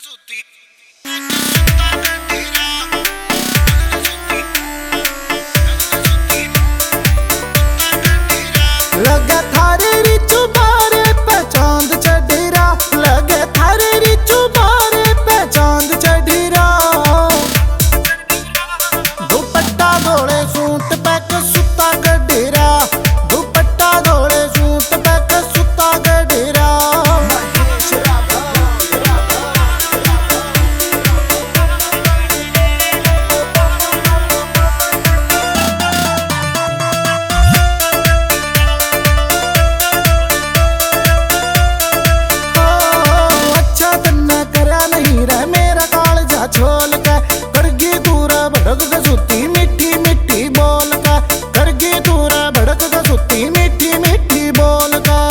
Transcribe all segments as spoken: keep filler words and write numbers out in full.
लगे थारे री चुबारे पे चांद चढ़ेरा, लगे थारे री चुबारे पे चांद चढ़ेरा। दुपट्टा धोले सूट पे के सुता गडेरा, दुपट्टा धोले सूट पे के सुता गडेरा। ओ, अच्छा तन्ने करया नहीं रे मेरा कालजा छोल के, करगी तू रे भड़क के सुती मीठी मीठी बोल के, करगी तू रे भड़क के सुती मीठी मीठी बोल के।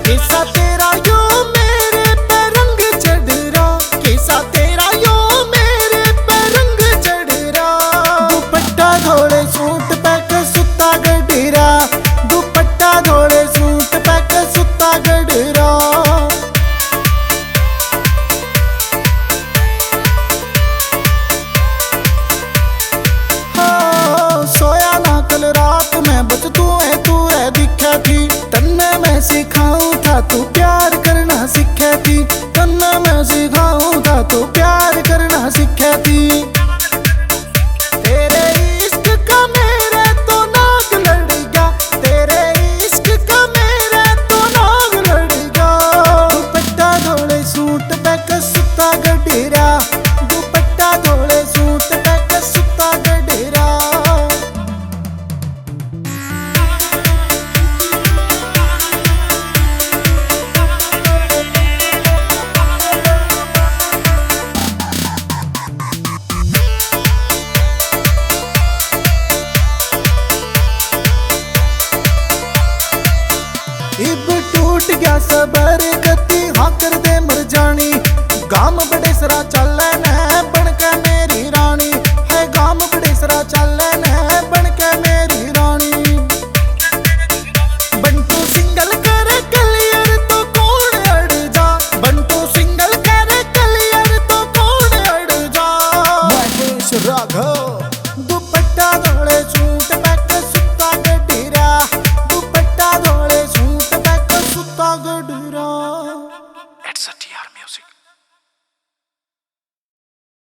किसा तेरा यो मेरे पे रंग चढ़ रहा, किसा तेरा यो मेरे पे रंग चढ़ रहा। दुपट्टा धोले सूट पे के सुता गडेरा, दुपट्टा धोले सूट पे के सुता गडेरा। हाँ, सोया ना कल रात में बस तू है तू है दिखा थी। तन्ने मैं सिखाऊं था तू प्यार करना सीखे थी, तन्ने मैं सिखाऊं था तू प्यार करना सीखे थी। तेरे इश्क का मेरे तो नाग लड़ गया, तेरे इश्क का मेरे तो नाग लड़ गया। दुपट्टा धोले सूट पे के सुता गडेरा, दुपट्टा धोले सूट पे के सुता गडेरा। इब टूट गया सबर कती हाँ कर दे मर जानी। गाम बड़े सरा चाले ने बन के